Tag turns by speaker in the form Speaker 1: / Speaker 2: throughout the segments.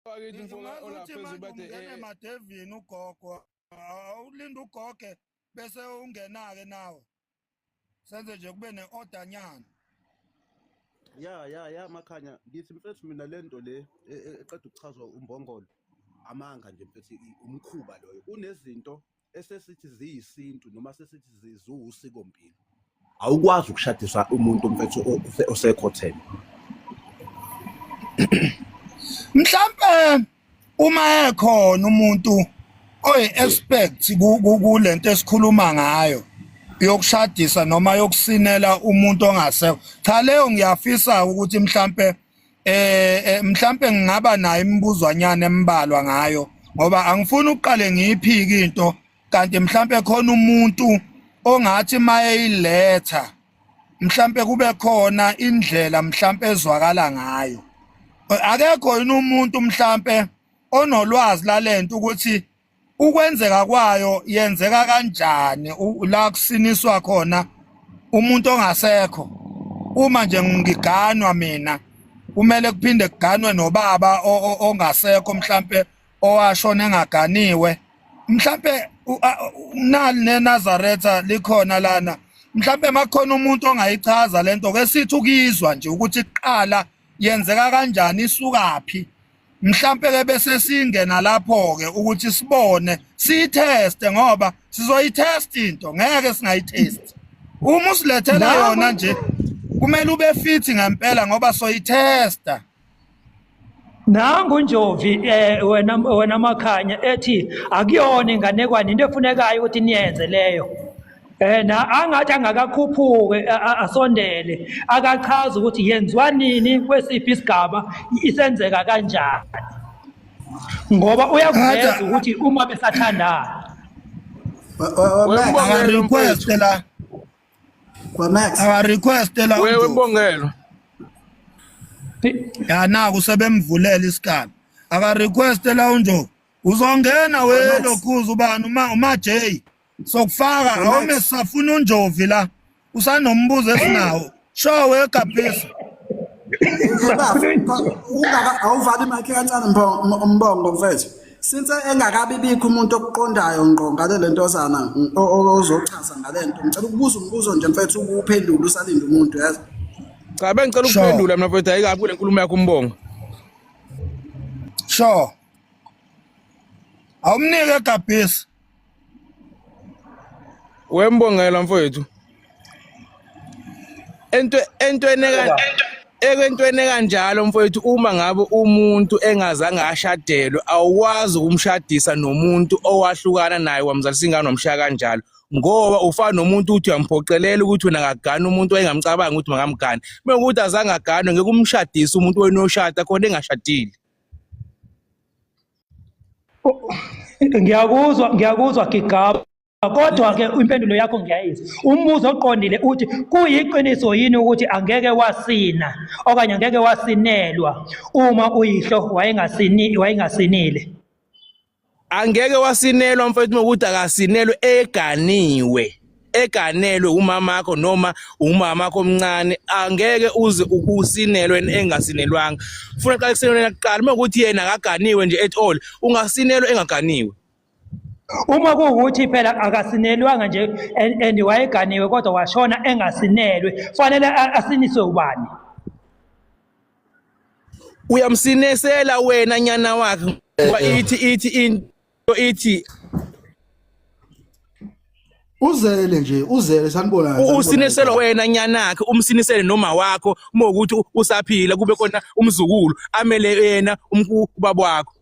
Speaker 1: Wakithi mfoka
Speaker 2: Ungaze
Speaker 1: olapha
Speaker 2: uthi
Speaker 1: phezulu
Speaker 2: manje
Speaker 1: bathe
Speaker 2: ungene emadevini ugogo, awulinde ugoge bese ungena-ke nawe. Senze nje kube ne-order nyana.
Speaker 3: Ya ya ya makhanya ngithi mfethu mina lento le eqeda ukuchazwa umbongolo amanga nje mfethu umkhuba loyo kunezinto esesithi ziyisintu noma sesithi ziwusikompilo awukwazi ukushadisa umuntu mfethu osekhotheni.
Speaker 2: Mhlampe uma ekhona umuntu oyi-expert kulento esikhuluma ngayo yokushadisa noma yokusinela umuntu ongasekho, cha leyo ngiyafisa ukuthi mhlampe mhlampe ngingaba nayo imibuzwanyana embalwa ngayo, ngoba angifuni ukuqale ngiyiphike into kanti mhlampe khona umuntu ongathi mayeyiletha mhlampe kube khona indlela mhlampe ezwakala ngayo. Akekho yini umuntu mhlampe onolwazi lalento ukuthi ukwenzeka kwayo yenzeka kanjani, la kusiniswa khona umuntu ongasekho? Uma nje ngiganwa mina, kumele kuphinde kuganwe nobaba ongasekho mhlampe owashona engaganiwe, mhlampe nali neNazaretha likhona lana, mhlampe makukhona umuntu ongayichaza lento ke sithi ukizwa nje ukuthi kuqala yenzeka kanjani, isukaphi, mhlampe ke bese singena lapho ke ukuthi sibone siyitheste, ngoba sizoyithest into, ngeke singayithest. Uma usilethela yona nje kumele ube fit ngempela ngoba soyithesta.
Speaker 4: Nangu Njovi wena Makhanya ethi akuyona inganekwane, into efunekayo ukuthi niyenze leyo. Na angathi angakakhuphuke asondele akachaza ukuthi yenziwa nini, kwesiphi isigaba, isenzeka kanjani, ngoba uyakuveza ukuthi uma besathandana.
Speaker 2: Aka-request la.
Speaker 5: Kwa-Max.
Speaker 2: Aka-request la.
Speaker 1: Wewe Mbongelo.
Speaker 2: Ya naku sebemvulela isikhala. Aka-request la uNjovu. Uzongena we lokhuza ubani uma J. Sokufaka awume safuna uNjovi la. Usanombuzo esinawo. Sure we Gabhisa.
Speaker 5: Ungaka awuvali mic kancane Mbongo mfethu. Since engakabi bikho umuntu okuqondayo ngqo ngale lentozana ozochaza ngale nto. Ngicela ukubuza umbuzo nje mfethu ukuphendula usalinde umuntu, yazi.
Speaker 1: Cha bengicela ukuphendula mina mfethu, ayikabi kule nkulumo yakho uMbongo.
Speaker 2: Sure. Awumnike Gabhisa.
Speaker 1: Wembongela mfowethu. Ento entweni ekwentweni kanjalo mfowethu, uma ngabe umuntu engazange ashadelwe awukwazi ukumshadisa nomuntu owahlukana naye wamzalisa ingane wamshiya kanjalo, ngoba ufana nomuntu uthi uyamphoqelela ukuthi wena ngagana umuntu oyengamcabangi ukuthi makamgane. Uma ukuthi azange aganwe ngeke umshadise umuntu wena oshada khona engashadile.
Speaker 4: Ngiyakuzwa, ngiyakuzwa Gigaba, kodwa ke impendulo yakho ngiyayizwa. Umbuzo oqondile uthi kuyiqiniso yini ukuthi angeke wasina okanye angeke wasinelwa uma uyihlo wayengasini wayengasinile?
Speaker 1: Angeke wasinelwa mfethu ukuthi akasinelwe eganiwe, eganelwe umamakho noma umamakho omncane, angeke uze usinelwe engasinelwanga. Funa qala kusinelwe kuqala, uma ukuthi yena akaganiwe nje at all, ungasinelwa engaganiwe.
Speaker 4: Uma kuwukuthi phela akasinelwanga nje and wayeganiwe kodwa washona engasinelwe, fanele asiniswe ubani?
Speaker 1: Uyamsinesela wena nyana wakhe, ngoba ithi into ithi
Speaker 5: uzele nje, uzele sanibona.
Speaker 1: Usinesela wena nyanakhe, umsinisele noma wakho uma ukuthi usaphila, kube khona umzukulu amele yena ubaba wakho.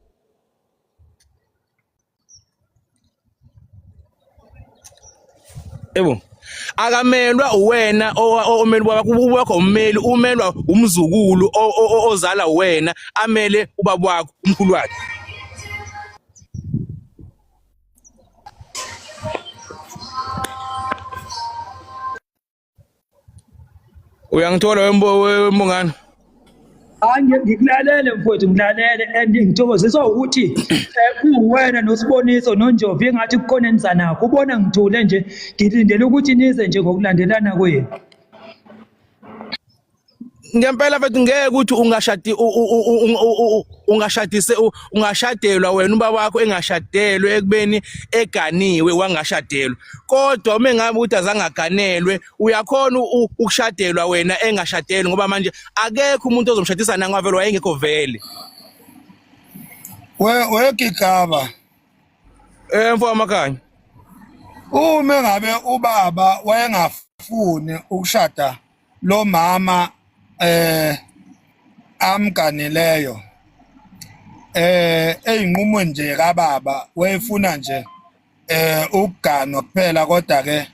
Speaker 1: Yebo. Akamelwa uwena omele ubaba wakho, ummeli umelwa umzukulu ozala wena, amele ubaba wakho, umkhulu wakhe. Uyangithola wembongane?
Speaker 4: Hayi, ngikulalele mfowethu, ngilalele and ngithokoziswa ukuthi kuwena noSiboniso noNjovi engathi kukhona eniza nakho. Ubona ngithule nje ngilindele ukuthi nize nje ngokulandelana kwenu.
Speaker 1: Ngempela mfethu, ngeke ukuthi ungashadi, ungashadise, ungashadelwa wena ubaba wakho engashadelwe ekubeni eganiwe wangashadelwa, kodwa uma engabe ukuthi azange aganelwe, uyakhona ukushadelwa wena engashadelwe, ngoba manje akekho umuntu ozomshadisa nangavele wayengekho vele.
Speaker 2: We Gigaba.
Speaker 1: Mfo wamakhanya.
Speaker 2: Uma ngabe ubaba wayengafuni ukushada lo mama amganileyo, eyinqumweni nje kababa, wayefuna nje ukuganwa kuphela, kodwa ke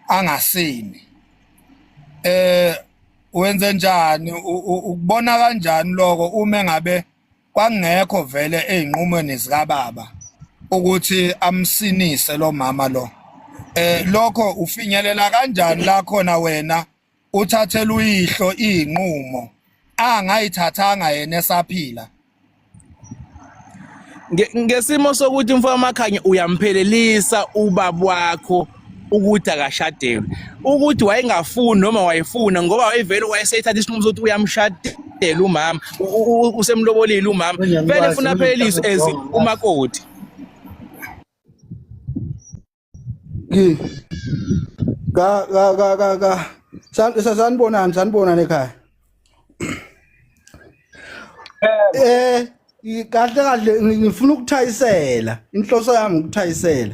Speaker 2: angasini, wenze njani? Ukubona kanjani lokho uma ngabe kwangekho vele eyinqumweni zikababa ukuthi amsinise lo mama lo? Lokho ufinyelela kanjani la khona wena uthathela uyihlo inqumo angayithathanga yena esaphila?
Speaker 1: Ngesimo sokuthi mfo wamakhanya uyamphelelisa ubaba wakho ukuthi akashadelwe, ukuthi wayengafuni noma wayefuna, ngoba wayevele wayeseyithatha isinqumo sokuthi uyamshadela umama, usemlobolile umama vele, funa apheleliswe as umakoti.
Speaker 6: Ki ka ka ka ka ka sanibonani, sanibonani ekhaya. Kahle kahle ngifuna ukuthayisela, inhloso yami ukuthayisela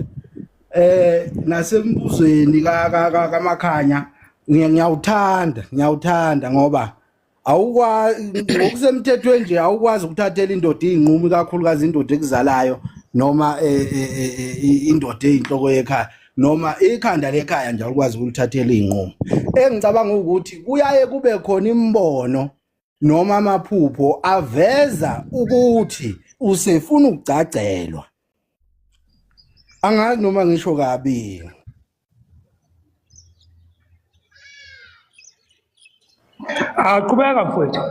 Speaker 6: nasembuzweni ka ka kaMakhanya. Ngiyawuthanda, ngiyawuthanda ngoba awukwazi ngokusemthethweni nje, awukwazi ukuthathela indoda iy'nqumo, ikakhulukazi indoda ekuzalayo noma indoda eyinhloko yekhaya noma ikhanda lekhaya nje, awukwazi ukulithathela iy'nqumo. Engicabanga ukuthi kuyaye kube khona imibono noma amaphupho aveza ukuthi usefuna ukugcagcelwa. Angazi noma ngisho kabi.
Speaker 4: Aqhubeka mfowethu.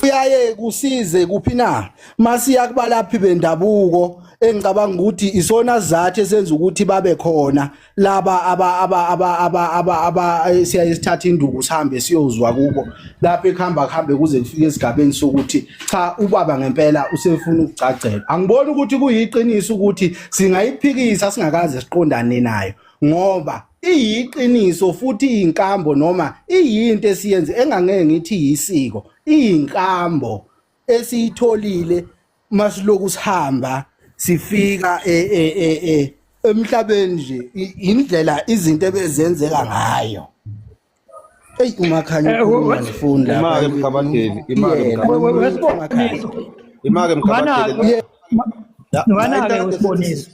Speaker 6: Kuyaye kusize kuphi na masiya kubalaphi bendabuko, engicabanga ukuthi isona sizathu esenza ukuthi babe khona laba aba aba aba aba aba aba siyaye sithatha induku sihambe siyozwa kubo lapho ekuhamba kuhambe kuze kufike esigabeni sokuthi cha, ubaba ngempela usefuna ukugcagcela. Angiboni ukuthi kuyiqiniso ukuthi singayiphikisa singakaze siqondane nayo, ngoba iyiqiniso futhi iyinkambo noma iyinto esiyenze engangeke ngithi yisiko, iyinkambo esiyitholile masiloku sihamba sifika emhlabeni nje, indlela izinto ebezenzeka ngayo. Eyi, uMakhanya ukhuluma ngifuni lapha.
Speaker 3: Imake Mkhabadeli, imake.
Speaker 6: Yena.
Speaker 4: Wesiboniso.
Speaker 3: Imake Mkhabadeli.
Speaker 4: Mana-ke wesiboniso.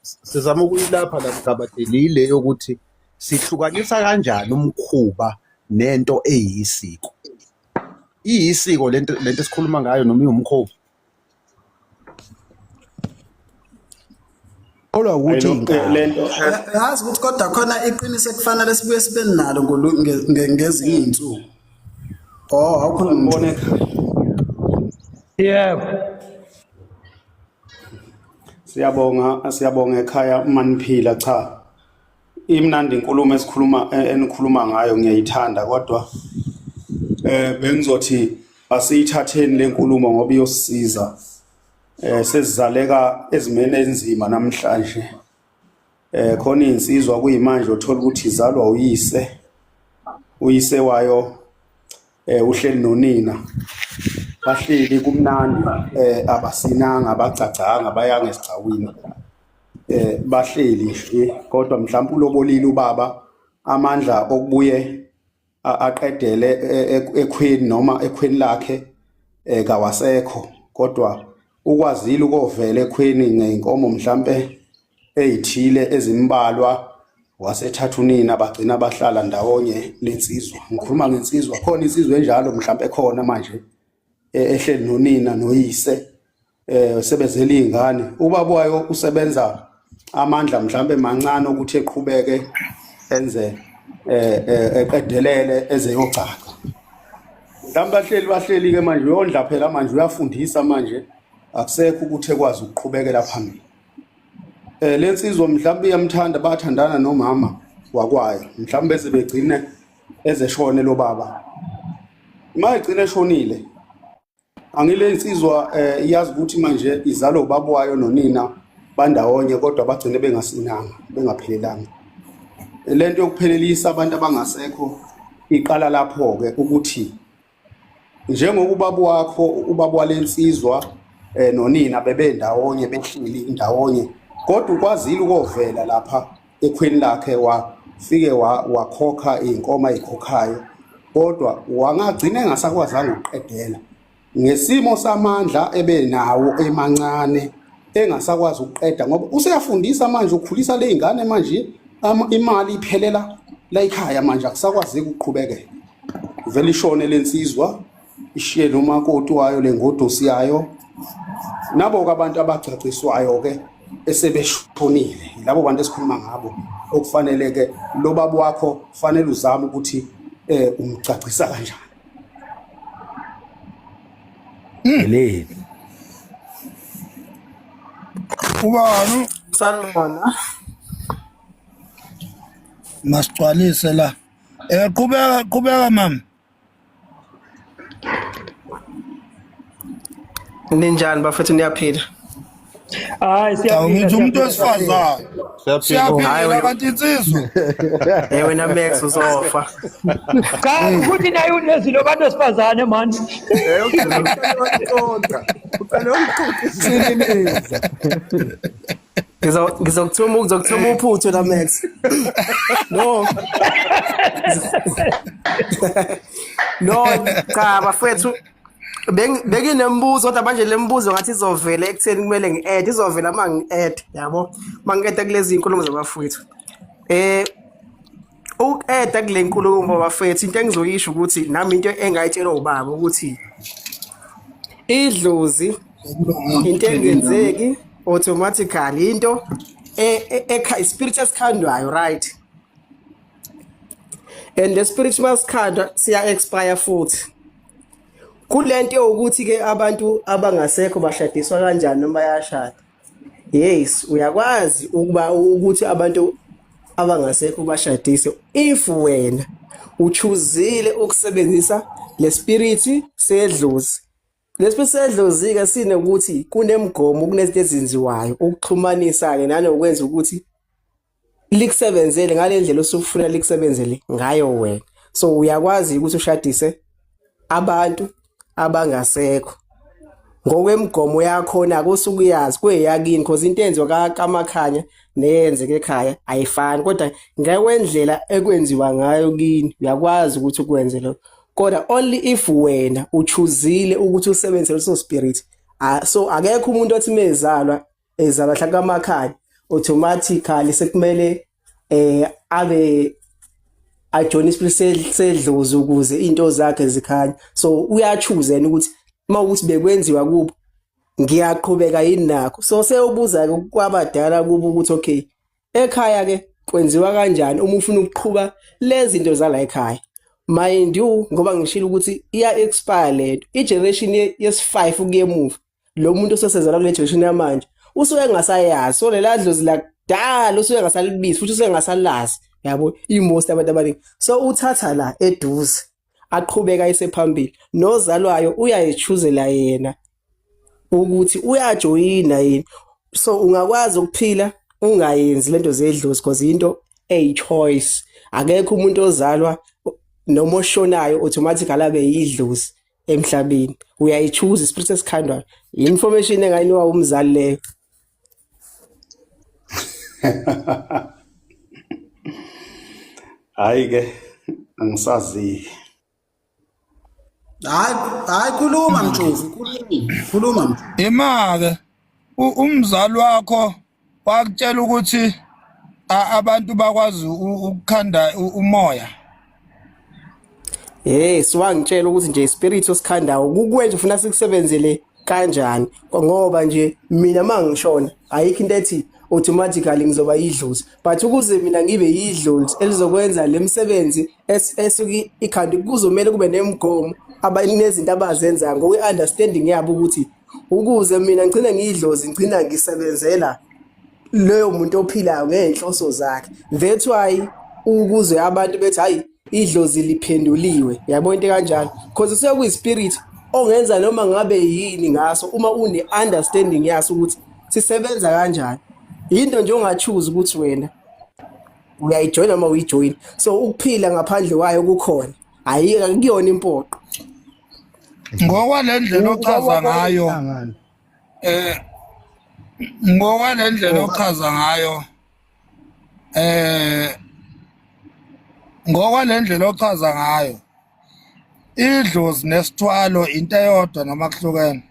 Speaker 3: Sizama ukuyilapha la Mkhabadeli, ile yokuthi sihlukanisa kanjani umkhuba nento eyisiko. Iyisiko lento esikhuluma ngayo noma iwumkhuba?
Speaker 6: Kholwa ukuthi inkambo.
Speaker 7: Lento
Speaker 5: Yazi ukuthi kodwa khona iqiniso ekufanele sibuye sibe nalo ngezinye iy'nsuku. Oh, awukhulumi.
Speaker 7: Ngibone ekhaya.
Speaker 4: Yebo.
Speaker 7: Siyabonga, siyabonga ekhaya maniphila. Cha, imnandi inkulumo esikhuluma enikhuluma ngayo, ngiyayithanda, kodwa bengizothi asiyithatheni lenkulumo ngoba iyosisiza. Sesizaleka ezimeni enzima namhlanje. Khona insizwa kuyimanje othola ukuthi izalwa uyise, uyise wayo uhleli nonina, bahleli kumnandi, abasinanga, abagcagcanga, bayanga esigcawini, bahleli nje, kodwa mhlawumbe ulobolile ubaba, amandla okubuye aqedele ekhweni noma ekhweni lakhe kawasekho, kodwa ukwazile ukovela ekhweni ngeyinkomo mhlambe ezithile ezimbalwa, wasethatha unina, bagcina bahlala ndawonye nensizwa. Ngikhuluma ngensizwa, khona insizwa enjalo mhlambe khona manje ehleli nonina noyise, sebezela izingane, ubaba wayo usebenza amandla mhlambe mancane ukuthi eqhubeke enze eqedelele ezeyogcagca. Mhlawumbe bahleli ke manje, uyondla phela manje, uyafundisa manje, akusekho ukuthi ekwazi ukuqhubekela phambili. Lensizwa mhlawumbe iyamthanda, bathandana nomama wakwayo, mhlawumbe beze begcine. Ezeshone lo baba. Uma egcina eshonile angile insizwa iyazi ukuthi manje izalo ubaba wayo nonina bandawonye kodwa bagcine bengasinanga bengaphelelanga. Lento yokuphelelisa abantu abangasekho iqala lapho ke ukuthi njengoba ubaba wakho ubaba walensizwa nonina bebendawonye behleli ndawonye kodwa ukwazile ukovela lapha ekhweni lakhe wafike wakhokha iy'nkomo ayikhokhayo kodwa wangagcina engasakwazanga ukuqedela ngesimo samandla ebenawo emancane engasakwazi ukuqeda ngoba useyafundisa manje ukhulisa le ngane manje imali iphelela la ekhaya manje akusakwazeki ukuqhubekela vele ishone lensizwa ishiye nomakoti wayo lengodosi yayo nabo-ke abantu abagcagciswayo-ke esebeshonile labo bantu esikhuluma ngabo okufanele-ke lo baba wakho kufanele uzame ukuthi umgcagcisa kanjani.
Speaker 1: Eleni.
Speaker 2: Ubani?
Speaker 8: Sanibona.
Speaker 2: Masigcwalise la. Qhubeka qhubeka mama.
Speaker 8: Ninjani bafethu niyaphila?
Speaker 4: Hayi
Speaker 2: Cha
Speaker 4: siyaphila
Speaker 2: ngithi umuntu
Speaker 4: siyaphila siyaphila.
Speaker 2: wesifazane.
Speaker 9: Siyaphila.
Speaker 8: Hayi
Speaker 2: Siyaphila
Speaker 8: wena
Speaker 2: kanti insizwa.
Speaker 8: eh wena Max uzofa.
Speaker 4: Cha ukuthi naye unezwi abantu besifazane manje.
Speaker 3: Uqale wangiqonda. Uqale wangiqonda.
Speaker 6: Sininiza.
Speaker 8: Ngizokuthuma ngizokuthuma uphuthu la Max. No. No cha bafethu benginembuzo kodwa manje le mbuzo ngathi izovela ekutheni kumele ngi-add izovela uma ngi-add yabo uma ngi-add kulezi inkulumo zabafowethu. Uku-add kule nkulumo bafethu into engizoyisho ukuthi nami into engayitshelwa ubaba ukuthi idlozi into engenzeki automatically into spirit esikhandwayo, right? And the spirit masikhandwa siya expire futhi. Kulento yokuthi ke abantu abangasekho bashadiswa kanjani noma bayashada, yes, uyakwazi ukuba ukuthi abantu abangasekho bashadise if wena uchoosile ukusebenzisa le spirit sedlozi. Le spirit sedlozi ke sinokuthi kunemgomo, kunezinto ezenziwayo ukuxhumanisa ke nanokwenza ukuthi likusebenzele ngale ndlela osufuna likusebenzele ngayo wena. So uyakwazi ukuthi ushadise abantu abangasekho ngokwemigomo yakhona kusuke uyazi kweyakini, because into enziwa kaMakhanya neyenzeka ekhaya ayifani, kodwa ngekwendlela ekwenziwa ngayo kini uyakwazi ukuthi ukwenze lokho, kodwa only if wena uchoosile ukuthi usebenzise leso spirit. So akekho umuntu othi mezalwa ezalwa hla kaMakhanya automatically sekumele abe ajoin ispirit sedlozi ukuze into zakhe zikhanye. So uyachoose yena ukuthi uma ukuthi bekwenziwa kubo ngiyaqhubeka yini nakho. So sewubuza ke kwabadala kubo ukuthi okay ekhaya ke kwenziwa kanjani uma ufuna ukuqhuba lezi zinto zala ekhaya. Mind you, ngoba ngishilo ukuthi iya expire lento, i-generation yesi-5 kuye emuva, lo muntu osesezalwa kule generation yamanje usuke engasayazi. So lela dlozi lakudala usuke engasalibizi futhi usuke engasalazi, yabo, i-most abantu abaningi. So uthatha la eduze aqhubeka esephambili, nozalwayo uyayichoosela yena ukuthi uyajoyina yini. So ungakwazi ukuphila ungayenzi lento zedlozi because into eyi-choice. Akekho umuntu ozalwa noma oshonayo automatically abe yidlozi emhlabeni, uyayichoose ispirit esikhandwayo. Information engayinikwa umzali leyo.
Speaker 7: Hayi ke angisazi.
Speaker 5: Hayi hayi khuluma Mtshovu, khuluma khuluma Mtshovu.
Speaker 2: Ima-ke umzali wakho wakutshela ukuthi abantu bakwazi ukukhanda umoya.
Speaker 8: Yes, wangitshela ukuthi nje ispirit osikhandayo kukwenza ufuna sikusebenzele kanjani, ngoba nje mina mangishona ayikho into ethi automatically ngizoba yidlozi, but ukuze mina ngibe yidlozi elizokwenza lemsebenzi esuke ikhandi kuzomela kube nemigomo abanezinto abazenzayo ngokwe-understanding yabo ukuthi ukuze mina ngigcine ngiyidlozi ngigcina ngisebenzela leyo muntu ophilayo ngey'nhloso zakhe. That's why ukuze abantu bethi hayi. Idlozi liphenduliwe, yabo, into kanjalo, because kusuke kuyi-spirit ongenza noma ngabe yini ngaso uma une-understanding yaso ukuthi sisebenza kanjani. Yinto nje onga-choose ukuthi wena uyayijoyina noma uyijoyini. So ukuphila ngaphandle kwayo kukhona, ayike akuyona impoqo.
Speaker 2: Ngokwalendlela ochaza ngayo,
Speaker 6: Inhlangano.
Speaker 2: Ngokwalendlela ochaza ngayo, ngokwalendlela ochaza ngayo, idlozi nesithwalo into eyodwa noma kuhlukene?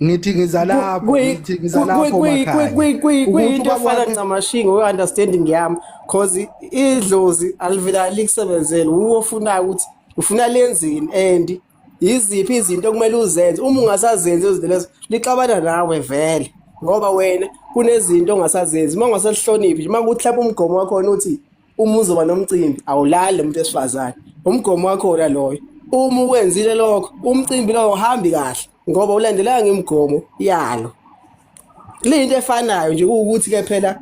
Speaker 6: Ngithi ngiza lapho, ngithi ngiza lapho makhaya ukuthi
Speaker 8: Kuyinto
Speaker 6: ubaba
Speaker 8: efana
Speaker 6: wakhe
Speaker 8: ncamashi ngokwe-understanding yami, cause idlozi alivela likusebenzele uwo ofunayo ukuthi ufuna lenzini and yiziphi izinto okumele uzenze. Uma ungasazenzi izinto lezo, lixabana nawe vele, ngoba wena kunezinto ongasazenzi uma ungasalihloniphi nje. Uma kuthi mhlawumbe umgomo wakhona uthi uma uzoba nomcimbi awulali nomuntu wesifazane, umgomo wakhona loyo, uma ukwenzile lokho umcimbi lowo uhambi kahle ngoba ulandelanga imigomo yalo. Liyinto efanayo nje, kuwukuthi ke phela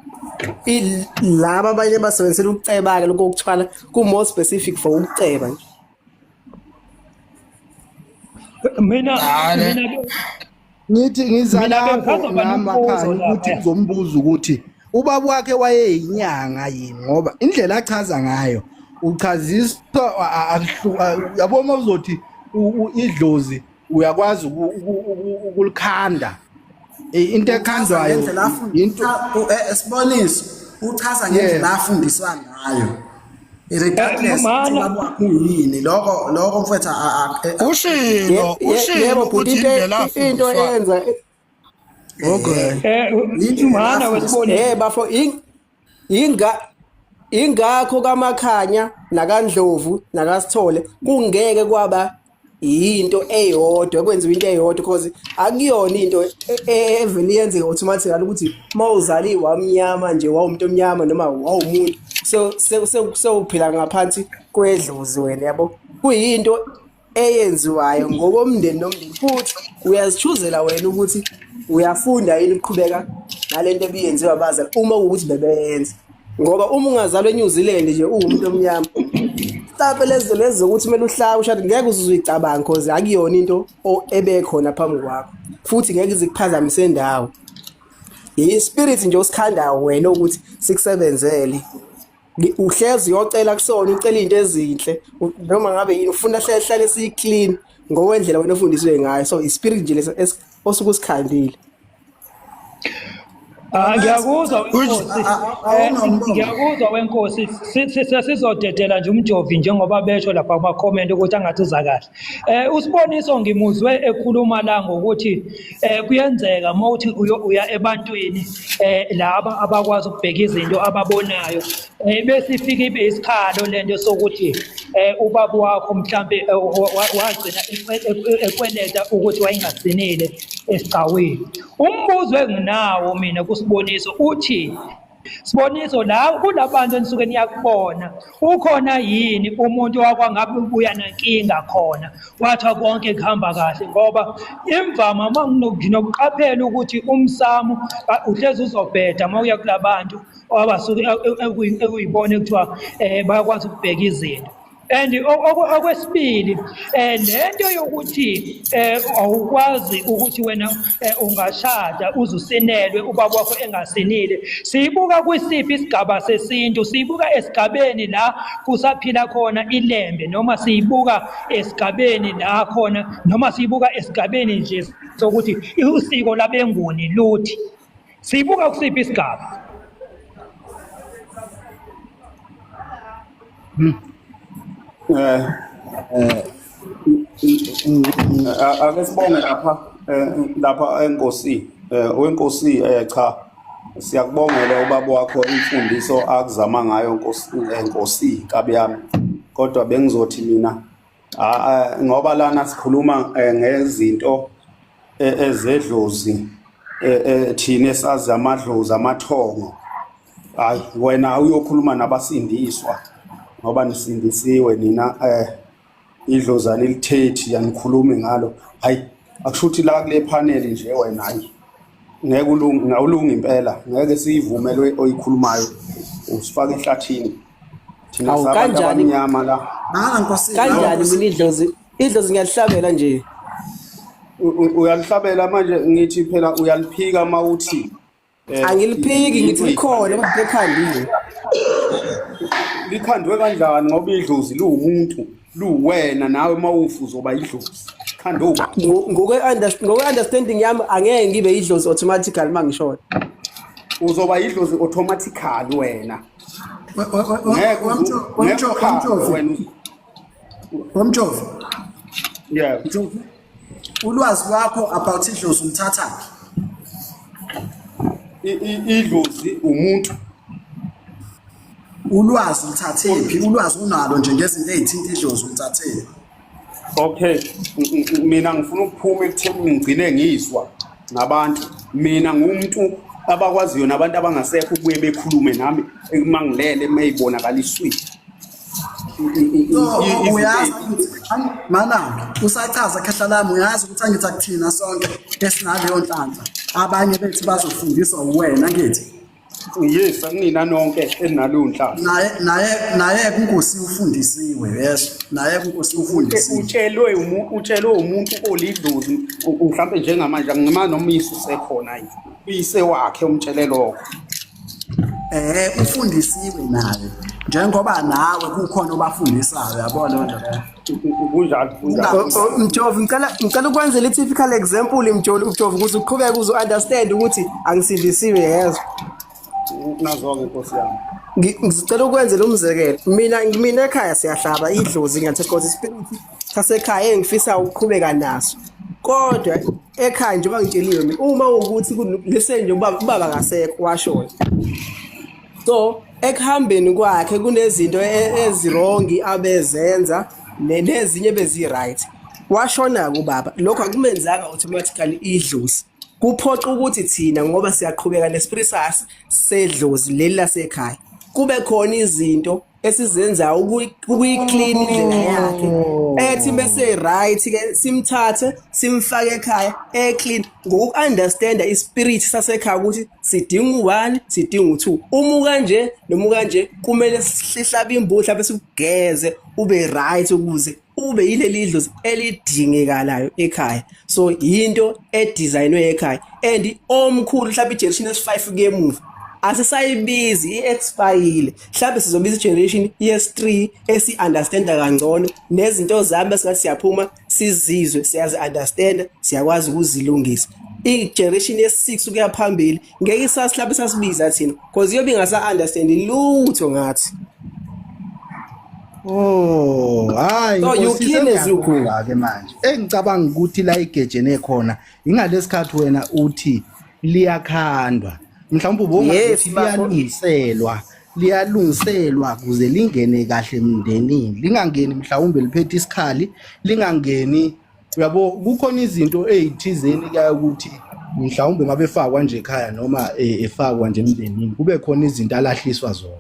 Speaker 8: laba abanye basebenzisela ukuceba-ke lokho okuthwala ku-more specific for ukuceba nje.
Speaker 4: Mina
Speaker 2: Hayi.
Speaker 4: mina ke
Speaker 6: Ngithi ngiza
Speaker 4: mina
Speaker 6: lapho
Speaker 4: bengisazoba
Speaker 6: nami
Speaker 4: nombuzo
Speaker 6: makhanya ukuthi
Speaker 4: lapha.
Speaker 6: ngizombuza ukuthi ubaba wakhe wayeyinyanga yini, ngoba indlela achaza ngayo uchaziswa yabo, uma uzothi idlozi uyakwazi ukulikhanda, into
Speaker 5: Uchaza
Speaker 6: ekhandwayo
Speaker 5: ngendlela
Speaker 6: into
Speaker 5: afundisa, siboniso, uchaza ngendlela afundiswa ngayo regardless ukuthi
Speaker 4: Mana
Speaker 5: ubaba wakhe uyini. Lokho mfethu
Speaker 2: Ushilo, ushilo
Speaker 8: Yebo bhuti,
Speaker 2: ukuthi
Speaker 8: into
Speaker 2: indlela
Speaker 8: into
Speaker 2: afundiswa
Speaker 8: eyenza
Speaker 6: Okay.
Speaker 5: Indlela
Speaker 4: mana
Speaker 5: afundiswa
Speaker 4: wesiboniso.
Speaker 8: Bafo, inga ingakho kaMakhanya nakaNdlovu nakaSithole kungeke kwaba yinto eyodwa, kwenziwa into eyodwa, because akuyona into evele yenzeke automatically ukuthi mawuzaliwe wamnyama nje, wawumuntu omnyama noma wawumuntu, so sewuphila ngaphansi kwedlozi wena, yabo. Kuyinto eyenziwayo ngokomndeni nomndeni, futhi uyazichuzela wena ukuthi uyafunda yini ukuqhubeka nalento ebiyenziwa abazali uma kuwukuthi bebeyenza. Ngoba uma ungazalwa eNew Zealand nje uwumuntu omnyama, mhlawumbe lezo lezi zokuthi kumele uhlabe ushade ngeke uze uzicabange, cause akuyona into ebekhona phambi kwakho, futhi ngeke ize ikuphazamise ndawo. I-spirit nje osikhandayo wena ukuthi sikusebenzele. Uhlezi uyocela kusona, ucela izinto ezinhle, noma ngabe yini ufuna, hlale hlale siyi-clean ngokwendlela wena ofundiswe ngayo. So i-spirit nje leso osuke usikhandile.
Speaker 4: Ah, ngiyakuzwa
Speaker 2: Which
Speaker 4: wenkosi.
Speaker 5: Awunombono.
Speaker 4: Ngiyakuzwa wenkosi. Sesizodedela nje umjovi njengoba besho lapha kuma comment ukuthi angathi uza kahle. Usiboniso ngimuzwe ekhuluma la ngokuthi kuyenzeka mawuthi uya ebantwini laba abakwazi ukubheka izinto ababonayo, bese ifike ibe isikhalo lento sokuthi ubaba wakho mhlambe wagcina ekweleta ukuthi wayengasinile esigcawini. Umbuzo enginawo mina kuSiboniso uthi, Siboniso, la kulabantu enisuke niyakubona, ukhona yini umuntu wakwangabe ubuya nankinga khona kwathiwa konke kuhamba kahle? Ngoba imvama uma nginokuqaphela ukuthi umsamo uhlezi uzobheda uma uya kulabantu abasuke ekuyibona ekuthiwa bayakwazi ukubheka izinto. And okwesibili, lento yokuthi awukwazi ukuthi wena ungashada uzusinelwe ubaba wakho engasinile, siyibuka kwisiphi isigaba sesintu? Siyibuka esigabeni la kusaphila khona ilembe, noma siyibuka esigabeni la khona, noma siyibuka esigabeni nje sokuthi usiko labenguni luthi? Siyibuka kusiphi isigaba?
Speaker 7: Ake sibonge lapha, lapha enkosi, wenkosi, cha, siyakubongela ubaba wakho imfundiso akuzama ngayo, nkosi, nkosi kabi yami. Kodwa bengizothi mina, ngoba lana sikhuluma ngezinto ezedlozi, thina esazi amadlozi amathongo, hayi wena uyokhuluma nabasindiswa ngoba nisindisiwe nina, idlozi alilithethi, anikhulumi ngalo. Hayi, akusho ukuthi la kule panel nje wena, hayi, ngeke ulunge, awulungi impela, ngeke siyivume le oyikhulumayo, usifaka ehlathini. Thina
Speaker 8: Awu
Speaker 7: sabantu
Speaker 8: kanjani
Speaker 7: abamnyama la.
Speaker 5: Manga Nkosini, manga
Speaker 8: kanjani
Speaker 5: Nkosini.
Speaker 8: mina idlozi idlozi ngiyalihlabela nje.
Speaker 7: Uyalihlabela manje ngithi phela uyaliphika uma uthi
Speaker 8: Angiliphiki
Speaker 7: into
Speaker 8: ngithi likhona
Speaker 7: oyikhandela.
Speaker 8: kodwa lekhandiwe.
Speaker 7: Likhandwe kanjani ngoba idlozi liwumuntu, luwena nawe uma ufa uzoba idlozi. Khandwe ubani?
Speaker 8: Ngokwe understanding yami angeke ngibe idlozi automatically mangishona.
Speaker 7: Uzoba idlozi automatically wena. Ngeke ngeke ukhandwe
Speaker 5: Wemtshovi,
Speaker 7: wena.
Speaker 5: wemtshovi,
Speaker 7: Yeah.
Speaker 5: Mtshovi. Ulwazi lwakho about idlozi ulithathaphi?
Speaker 7: Idlozi umuntu.
Speaker 5: Ulwazi ulithathephi? Ulwazi unalo nje ngezinto ey'thinta idlozi ulithathephi?
Speaker 7: Okay, mina ngifuna ukuphuma ekutheni ngigcine ngizwa ngabantu. Mina ngumuntu abakwaziyo nabantu abangasekho ukubuye bekhulume nami uma ngilele mayibonakaliswile.
Speaker 5: So
Speaker 7: Izinto
Speaker 5: uyazi ukuthi mana usachaza khehla lami uyazi ukuthi angithi akuthina sonke esinaleyo nhlanhla. Abanye bethu bazofundiswa uwena ngithi.
Speaker 7: Yes, akunina nonke enaleyo nhlanhla.
Speaker 5: Naye kuNkosi ufundisiwe, yes. Naye kuNkosi ufundisiwe.
Speaker 7: Utshelwe umuntu olidlozi mhlampe njengamanje angima noma uyise usekhona yini. Uyise wakhe umtshele lokho.
Speaker 5: Ufundisiwe naye. Njengoba nawe kukhona obafundisayo yabona nje leyo.
Speaker 7: Kunjalo, kunjalo.
Speaker 8: Mjovi ngicela ukwenzela i-typical example Mjovi Mjovi ukuze uqhubeke uzo understand ukuthi angisindisiwe yezwa.
Speaker 7: Nazo-ke Nkosi yami.
Speaker 8: Ngicela ukwenzela umzekelo. Mina ekhaya siyahlaba idlozi ngiyathi because ispirit sasekhaya engifisa ukuqhubeka naso. Kodwa ekhaya njengoba ngitsheliwe mina uma ukuthi lese nje ubaba ngasekho washona. So ekuhambeni kwakhe kunezinto ezirongi abezenza nezinye bezi right. Washona kubaba lokho akumenzanga automatically idlozi. Kuphoqa ukuthi thina ngoba siyaqhubeka nespirit sedlozi leli lasekhaya. Kube khona izinto esizenzayo ukuyi-clean indlela yakhe. Ethi bese right ke simthathe simfake ekhaya e-clean ngoku-understanda ispirit sasekhaya ukuthi sidinga u-1 sidinga u-2. Uma ukanje noma ukanje kumele sihlabe imbuzi mhlawumbe sikugeze ube right ukuze ube yileli dlozi elidingekalayo ekhaya. So yinto edesignwe ekhaya and omkhulu mhlawumbe igeneration esi-5 kuye emuva asisayibizi i-expire mhlawumbe sizobiza igeneration yes3 esi-understanda kangcono nezinto zami esingathi siyaphuma sizizwe siyazi-understanda siyakwazi ukuzilungisa. I-generation yes6 ukuya phambili ngeke isasi mhlawumbe sasibiza thina because iyobe ingasa-understand lutho ngathi.
Speaker 6: Oh, hayi
Speaker 8: So you
Speaker 6: Nkosi
Speaker 8: kill as you go.
Speaker 6: sengiyaqonda ke manje. Engicabanga ukuthi la igejene khona ingalesi wena uthi liyakhandwa. Mhlawumbe
Speaker 8: Yes,
Speaker 6: ubongathi
Speaker 8: bafo.
Speaker 6: liyalungiselwa, liyalungiselwa kuze lingene kahle emndenini. Lingangeni mhlawumbe liphethe isikhali, lingangeni uyabo kukhona izinto ezithizeni kuya ukuthi mhlawumbe mabefakwa nje ekhaya noma efakwa nje emndenini kube khona izinto alahliswa zona.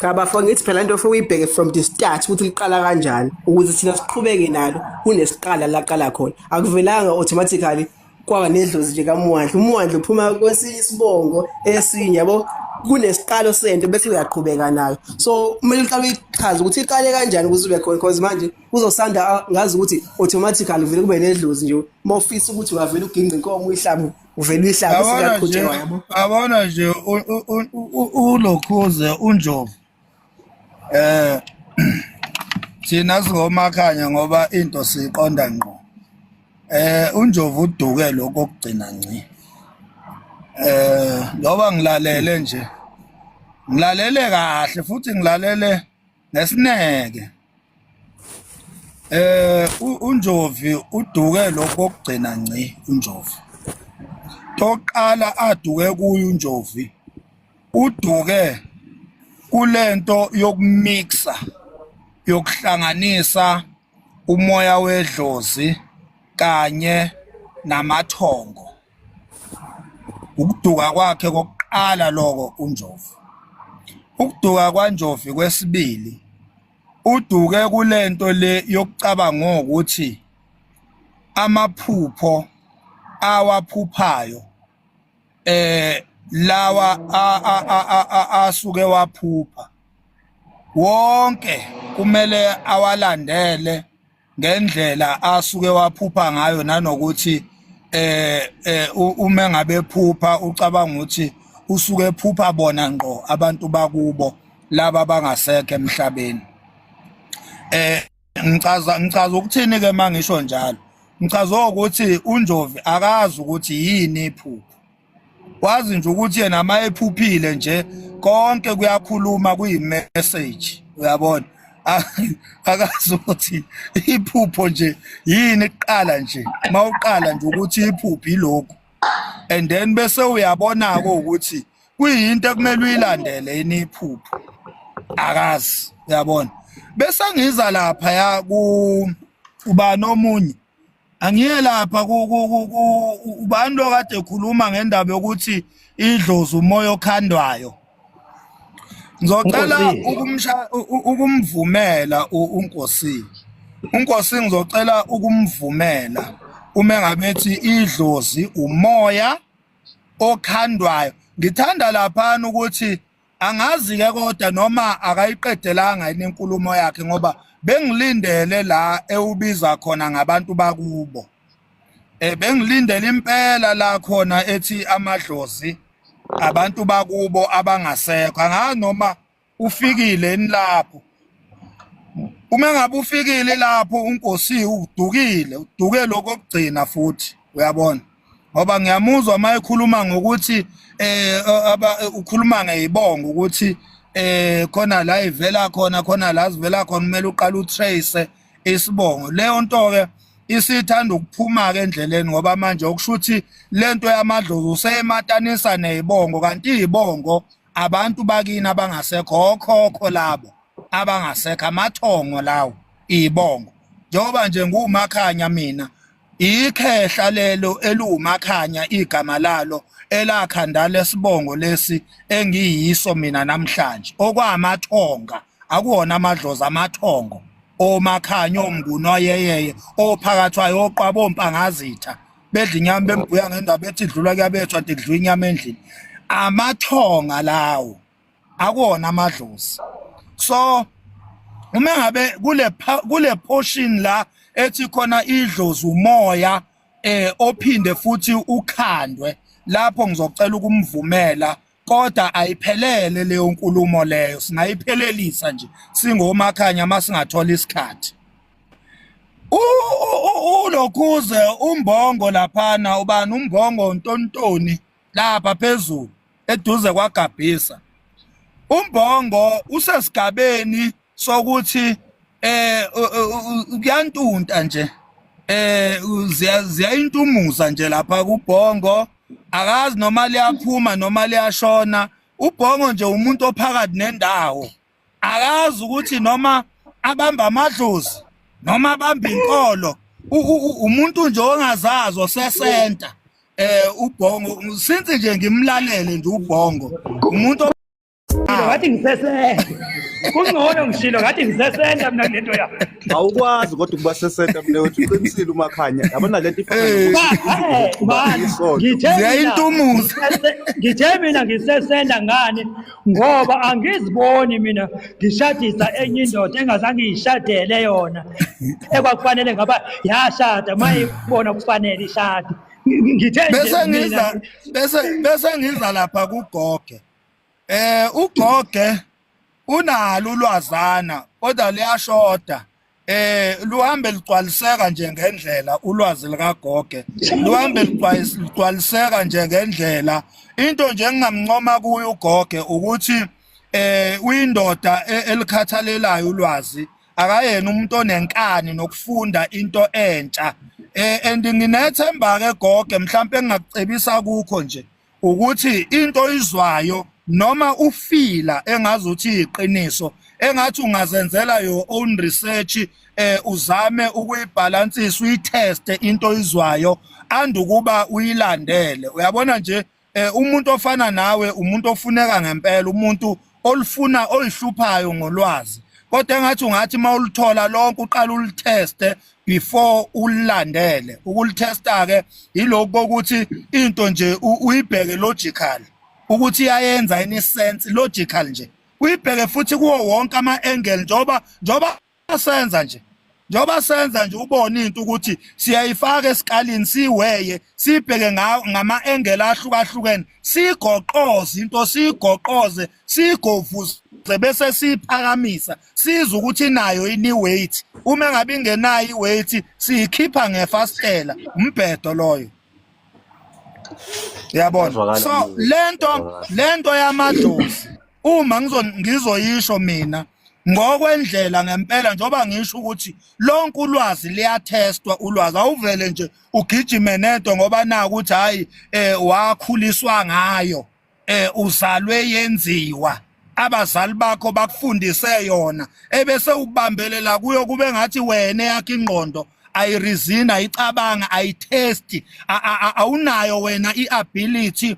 Speaker 8: Cha bafo ngithi phela into ofike uyibheke from the start ukuthi liqala kanjani ukuze thina siqhubeke nalo kunesiqala laqala khona. Akuvelanga automatically kwaba nedlozi nje kaMwandla. UMwandla uphuma kwesinye isibongo esinye yabo kunesiqalo sento bese uyaqhubeka nayo. So kumele uqale uyichaze ukuthi iqale kanjani ukuze ube khona because manje kuzosanda ngazi ukuthi automatically vele kube nedlozi nje mawufisa ukuthi ungavela uginqe inkomo uyihlabe uvele uyihlabe
Speaker 2: Yabona nje,
Speaker 8: siyaqhutshekwa yabo.
Speaker 2: yabona nje ulokhuze uNjovu. Thina singomakhanya ngoba into siyiqonda ngqo. uNjovu uduke lokho okugcina ngci. Ngoba ngilalele nje. Ngilalele kahle futhi ngilalele ngesineke. uNjovi uduke lokho okugcina ngci uNjovi. Toqala aduke kuyo uNjovi. Uduke kulento yokumixa yokuhlanganisa umoya wedlozi kanye namathongo. Ukuduka kwakhe kokuqala lokho uNjovi. Ukuduka kwaNjovi kwesibili uduke kulento le yokucabanga ukuthi amaphupho awaphuphayo lawa asuke waphupha. Wonke kumele awalandele ngendlela asuke waphupha ngayo nanokuthi uma ngabe ephupha ucabanga ukuthi usuke ephupha bona ngqo abantu bakubo laba abangasekho emhlabeni. Ngichaza ukuthini ke mangisho njalo? Ngichaza ukuthi uNjovi akazi ukuthi yini iphupho. Wazi nje ukuthi yena uma ephuphile nje konke kuyakhuluma kuyi-message, uyabona. Akazi ukuthi iphupho nje yini kuqala nje, mawuqala nje ukuthi iphupho ilokhu, and then bese uyabona-ke ukuthi kuyinto ekumele uyilandele yini iphupho, akazi, uyabona. Bese ngiza lapha ya ku ubani omunye, angiye lapha ubani lo kade ekhuluma ngendaba yokuthi idlozi umoya okhandwayo. Ngizocela ukumvumela uNkosi. UNkosi ngizocela ukumvumela uma ngabe ethi idlozi umoya okhandwayo. Ngithanda laphana ukuthi angazi ke kodwa noma akayiqedelanga yini inkulumo yakhe, ngoba bengilindele la ewubiza khona ngabantu bakubo. Bengilindele impela la khona ethi amadlozi abantu bakubo abangasekho. Angazi noma ufikile yini lapho. Uma ngabe ufikile lapho uNkosi udukile, uduke lokho okugcina futhi, uyabona. Ngoba ngiyamuzwa uma ekhuluma ngokuthi ukhuluma ngezibongo ukuthi khona la ivela khona, khona la sivela khona, kumele uqale utrace isibongo. Leyo nto ke isithanda ukuphuma ke endleleni, ngoba manje okusho ukuthi lento yamadlozi useyematanisa nezibongo, kanti izibongo abantu bakini abangasekho, okhokho labo abangasekho, amathongo lawo izibongo. Njengoba nje nguMakhanya mina, ikhehla lelo eliwuMakhanya igama lalo elakhanda lesibongo lesi engiyiso mina namhlanje, okwamathonga, akuwona amadlozi, amathongo oMakhanya, oMnguni, oyeyeye, ophakathwayo, oqwaba, ompangazitha, bedla inyama bembhuya ngendaba ethi idlula kuyabethwa nti kudliwa inyama endlini. Amathonga lawo, akuwona amadlozi. So uma ngabe kule portion la ethi khona idlozi umoya ophinde futhi ukhandwe, lapho ngizocela ukumvumela, kodwa ayiphelele leyo nkulumo leyo, singayiphelelisa nje singoMakhanya masingathola isikhathi. Ulokhuze umbongo laphana, ubani umbongo ntontoni lapha phezulu eduze kwaGabhisa. Umbongo usesigabeni sokuthi kuyantunta nje, ziyayintumuza nje lapha kubhongo, akazi noma liyaphuma noma liyashona. Ubhongo nje umuntu ophakathi nendawo, akazi ukuthi noma abamba amadlozi noma abamba inkolo, umuntu nje ongazazi osesenta. Ubhongo since nje ngimlalele nje ubhongo umuntu
Speaker 4: Ngathi ngisesenta, kungcono ngishilo ngathi ngisesenta mina lento yakho.
Speaker 3: Awukwazi kodwa ukuba sesenta mina, uthi uqinisile uMakhanya, yabona lento ifana
Speaker 4: isonto ziyayintumuza. Ngithe mina ngisesenta ngani? Ngoba angiziboni mina ngishadisa enye indoda engazange ngiyishadele yona, ekwakufanele ngaba yashada mayibona kufanele ishade. Ngithe
Speaker 2: bese ngiza bese ngiza lapha kugoge. Ugoge unalo ulwazana kodwa liyashoda. Luhambe ligcwaliseka nje ngendlela ulwazi likagoge, luhambe ligcwaliseka nje ngendlela. Into nje engingamncoma kuyo ugoge ukuthi uyindoda elikhathalelayo ulwazi, akayena umuntu onenkani nokufunda into entsha. And nginethemba ke goge, mhlawumbe engingakucebisa kukho nje ukuthi into oyizwayo noma ufila engazuthi iqiniso, engathi ungazenzela your own research, uzame ukuyibalansisa, uyiteste into oyizwayo andukuba uyilandele. Uyabona nje, umuntu ofana nawe umuntu ofuneka ngempela, umuntu olufuna oyihluphayo ngolwazi, kodwa engathi ungathi mawuluthola lonke uqala uliteste before ulilandele. Ukulitesta ke yilokhu kokuthi into nje uyibheke logical ukuthi iyayenza any sense logical nje. Uyibheke futhi kuwo wonke ama-angle njengoba njengoba senza nje njengoba senza nje ubone into ukuthi siyayifaka esikalini siweye sibheke ngama-angle ahlukahlukene sigoqoze into sigoqoze sigovuze bese siyiphakamisa sizwe ukuthi inayo ini weight uma ngabe ingenayo i-weight siyikhipha ngefasitela umbhedo loyo yabona so lento lento yamadlozi uma ngizoyisho mina ngokwendlela ngempela njengoba ngisho ukuthi lonke ulwazi liyathestwa ulwazi awuvele nje ugijime nento ngoba naku ukuthi hayi eh wakhuliswa ngayo eh uzalwe yenziwa abazali bakho bakufundise yona ebese ubambelela kuyo kube ngathi wena yakhe ingqondo ayirizini ayicabanga ayitesti awunayo wena iability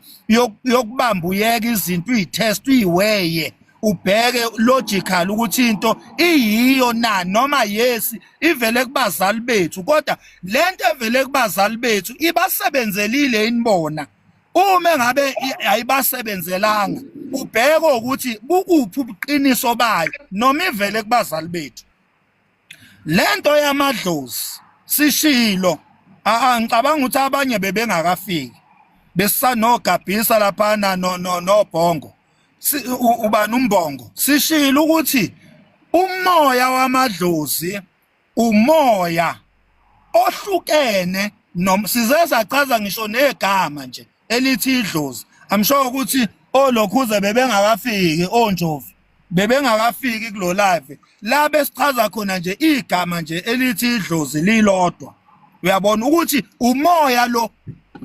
Speaker 2: yokubamba uyeke izinto uyitest uyiweye ubheke logical ukuthi into iyiyo na noma yes ivele kubazali bethu kodwa lento evele kubazali bethu ibasebenzelile inibona uma ngabe ayibasebenzelanga ubheke ukuthi bukuphi ubuqiniso bayo noma ivele kubazali bethu lento yamadlozi sishilo ngicabanga ukuthi abanye bebengakafiki besisanogabhisa laphana no no nobhongo ubani umbongo sishilo ukuthi umoya wamadlozi umoya ohlukene noma size sachaza ngisho negama nje elithi idlozi i'm sure ukuthi olokhuze bebengakafiki onjovu bebengakafiki kulo live la besichaza khona nje igama nje elithi idlozi lilodwa uyabona ukuthi umoya lo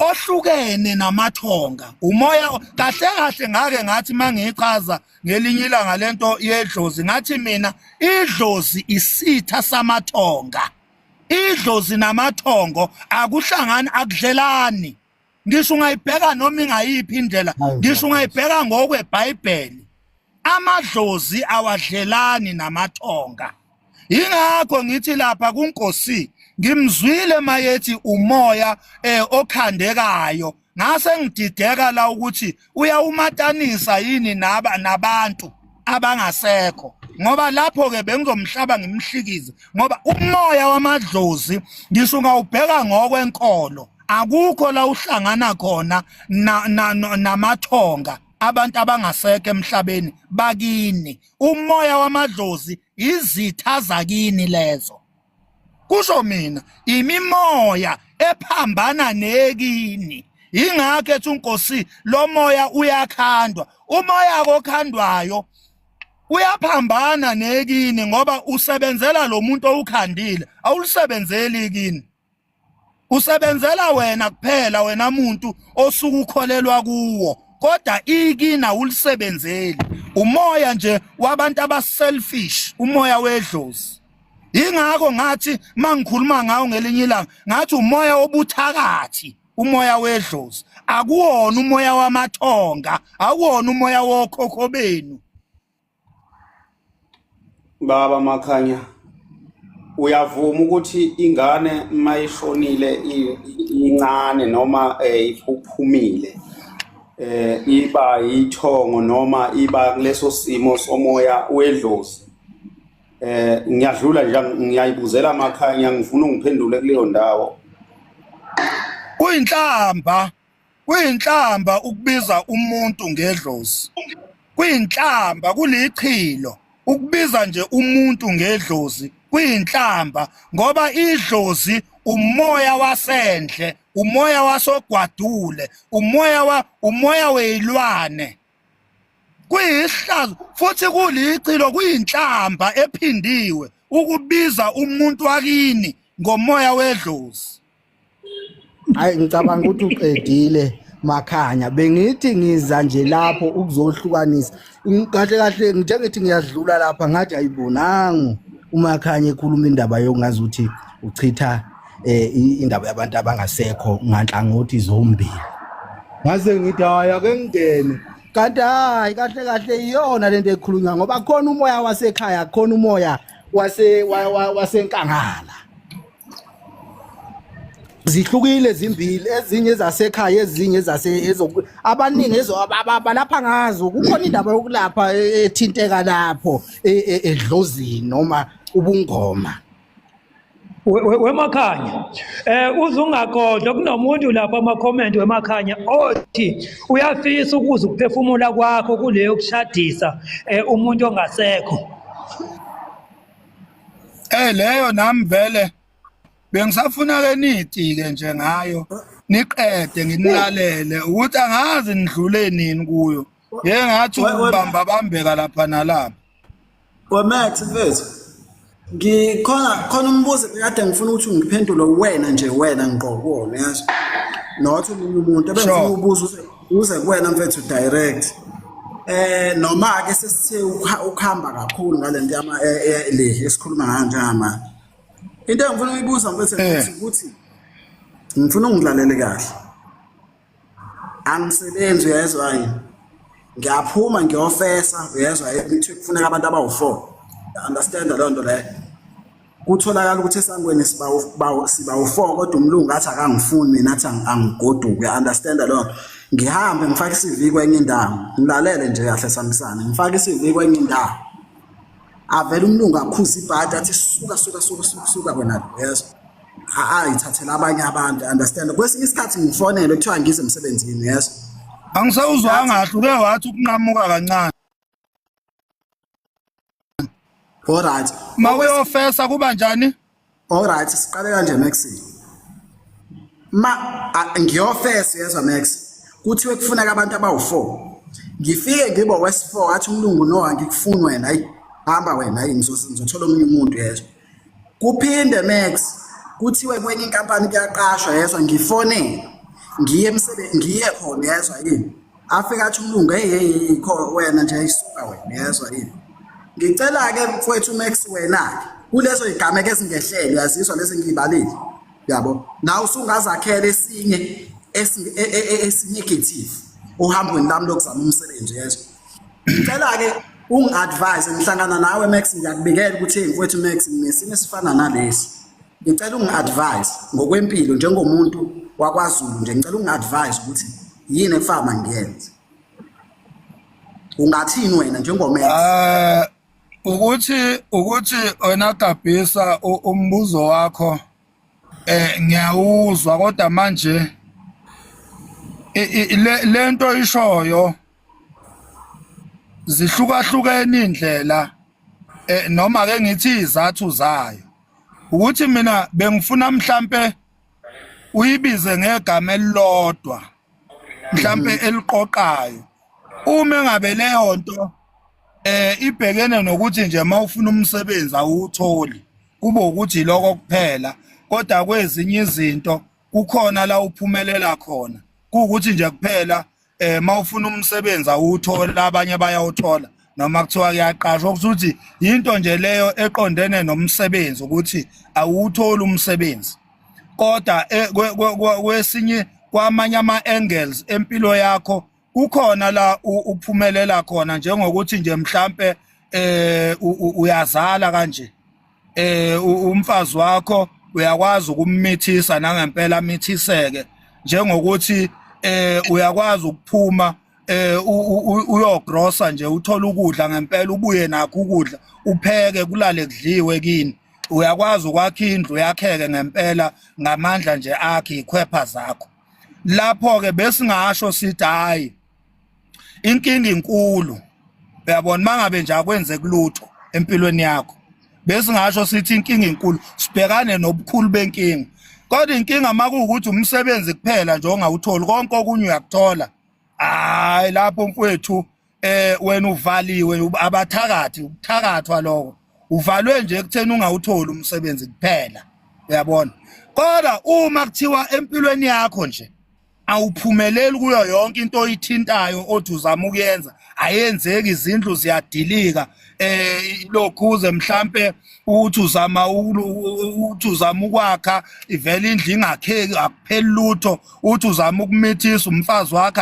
Speaker 2: ohlukene namathonga umoya kahle kahle ngake ngathi mangiyichaza ngelinye ilanga lento yedlozi ngathi mina idlozi isitha samathonga idlozi namathongo akuhlangani akudlelani ngisho ungayibheka noma ingayiphi indlela ngisho ungayibheka ngokweBhayibheli amadlozi awadlelani namathonga ingakho ngithi lapha kunkosi ngimzwile mayethi umoya eh okhandekayo ngase ngidideka la ukuthi uyawumatanisa yini naba nabantu abangasekho ngoba lapho ke bengizomhlaba ngimhlikize ngoba umoya wamadlozi ngisho ungawubheka ngokwenkolo akukho la uhlangana khona namathonga abantu abangasekho emhlabeni bakini umoya wamadlozi izitha zakini lezo kusho mina imimoya ephambana nekini ingakho ethi unkosi lo moya uyakhandwa umoya kokhandwayo uyaphambana nekini ngoba usebenzela lo muntu owukhandile awulisebenzeli kini usebenzela wena kuphela wena muntu osuke ukholelwa kuwo kodwa ikina ulisebenzeli umoya nje wabantu abaselfish umoya wedlozi ingakho ngathi mangikhuluma ngawo ngelinye ilanga ngathi umoya obuthakathi umoya wedlozi akuwona umoya wamathonga akuwona umoya wokhokho benu
Speaker 7: Baba Makhanya, uyavuma ukuthi ingane mayishonile incane noma eh, iphumile eh iba yithongo noma iba kuleso simo somoya wedlozi eh ngiyadlula nje ngiyayibuzela amakhanya ngifuna ungiphendule kuleyo ndawo
Speaker 2: kuyinhlamba Kuyinhlamba ukubiza umuntu ngedlozi. Kuyinhlamba kulichilo ukubiza nje umuntu ngedlozi kuyinhlamba ngoba idlozi umoya wasendle umoya wasogwadule umoya wa umoya weyilwane kuyihlazo futhi kulichilo kuyinhlamba ephindiwe ukubiza umuntu wakini ngomoya wedlozi
Speaker 6: Hayi ngicabanga ukuthi uqedile makhanya bengithi ngiza nje lapho ukuzohlukanisa kahle kahle njengithi ngiyadlula lapha ngathi ayibonangu umakhanya ekhuluma indaba yokungazi ukuthi uchitha eh indaba yabantu abangasekho nganhlangothi zombili ngase ngithi hayi ake ngingene kanti hayi kahle kahle iyona lento ekhulunywa ngoba khona umoya wasekhaya khona umoya wase wasenkangala. Zihlukile zimbili, ezinye ezasekhaya, ezinye ezase abaningi ezo balapha ngazo. Kukhona indaba yokulapha ethinteka lapho edlozini noma ubungoma.
Speaker 4: Wemakhanya uze ungakhohlwa kunomuntu lapha ama-comment wemakhanya othi uyafisa ukuze ukuphefumula kwakho kuleyo kushadisa umuntu ongasekho.
Speaker 2: Leyo nami vele bengisafuna ke nitike nje ngayo niqede nginilalele ukuthi angazi nidlule nini kuyo. Ngeke ngathi ukubamba bambeka lapha nalapha.
Speaker 5: Max mfethu, ngikhona khona umbuzo kade ngifuna ukuthi ungiphendule wena nje, wena ngqo kuwona, yazi, not omunye umuntu ebengifuna ubuza uze kuwena mfethu direct. Noma ke sesithe ukuhamba kakhulu ngalento yama le esikhuluma ngayo njengamanje. Into engifuna ukuyibuza mfethu ukuthi ngifuna ungilalele kahle. Angisebenzi, uyezwa yini? Ngiyaphuma ngiyofesa, uyezwa yini? Kuthiwe kufuneka abantu abawu-4. Understand leyo nto leyo? Kutholakala ukuthi esangweni siba u-4, kodwa umlungu athi akangifuni mina, athi angigoduke. Uya-understand leyo nto? Ngihambe ngifake i-CV kwenye indawo. Ngilalele nje kahle sambisana. Ngifake i-CV kwenye indawo. Avele umlungu akhuza ibhadi athi suka suka suka suka suka wena, uyezwa? Ayithathela abanye abantu, understand? Kwesinye isikhathi ngifonele kuthiwa ngize emsebenzini, uyezwa?
Speaker 2: Angisawuzwanga kahle, uke wathi ukunqamuka kancane.
Speaker 5: Alright.
Speaker 2: Mawuyofesa kuba njani?
Speaker 5: Alright, siqale kanje Max. Ma ngiyofesa, yezwa Max. Kuthiwe kufuneka abantu abawu4. Ngifike ngibo west 4, athi umlungu no, angikufuni wena, hayi hamba wena, hayi ngizothola omunye umuntu, yezwa. Kuphinde Max kuthiwe kwenye inkampani kuyaqashwa, yezwa, ngifonele ngiye emsebenzini ngiye khona, yezwa yini? Afika athi umlungu hey hey hey, kho wena nje ayisuka wena, yezwa yini? Ngicela ke mfowethu Max wena ke kulezo zigameko ezingehlele, uyazizwa lezi engiyibalile, yabo, nawe usungazakhela esinye esi-negative ohambweni lami lokuzama umsebenzi, yezwa? Ngicela ke ungi-advise. Ngihlangana nawe Max, ngiyakubikela ukuthi hey mfowethu Max, nginesimo esifana nalesi, ngicela ungi-advise ngokwempilo njengomuntu wakwaZulu nje, ngicela ungi-advise ukuthi yini ekufama ngiyenze. Ungathini wena njengoMax?
Speaker 2: Ukuthi wena Gabhisa, umbuzo wakho ngiyawuzwa, kodwa manje lento ishoyo zihlukahlukene indlela, noma ke ngithi izathu zayo ukuthi mina bengifuna mhlambe uyibize ngegama elilodwa mhlambe eliqoqayo, uma engabe leyo nto ibhekene nokuthi nje mawufuna umsebenzi awutholi, kube ukuthi lokho kuphela, kodwa kwezinye izinto kukhona la uphumelela khona, kuwukuthi nje kuphela mawufuna umsebenzi awuthola, abanye bayawuthola, noma kuthiwa kuyaqashwa, ukuthi into nje leyo eqondene nomsebenzi ukuthi awutholi umsebenzi, kodwa kwesinye kwamanye ama-angles empilo yakho kukhona la uphumelela khona, njengokuthi nje mhlambe uyazala kanje, umfazi wakho uyakwazi ukumithisa nangempela amithiseke, njengokuthi uyakwazi ukuphuma uyogrosa nje, uthola ukudla ngempela, ubuye nakho ukudla, upheke, kulale kudliwe kini, uyakwazi ukwakha indlu yakheke ngempela ngamandla nje akhe ikhwepha zakho. Lapho ke besingasho sithi hayi, inkinga inkulu, uyabona, mangabe nje akwenzeki lutho empilweni yakho, besingasho sithi inkinga inkulu, sibhekane nobukhulu benkinga. Kodwa inkinga makuwukuthi umsebenzi kuphela nje ongawutholi, konke okunye uyakuthola, hayi lapho mfowethu wena uvaliwe, abathakathi, ukuthakathwa lokho, uvalwe nje ekutheni ungawutholi umsebenzi kuphela, uyabona. Kodwa uma kuthiwa empilweni yakho nje awuphumeleli kuyo yonke into oyithintayo, othi uzama ukuyenza ayenzeki, izindlu ziyadilika, lokhuze mhlambe uthi uzama ukwakha, ivele indlu ingakheki, akupheli lutho, uthi uzama ukumithisa umfazi wakhe.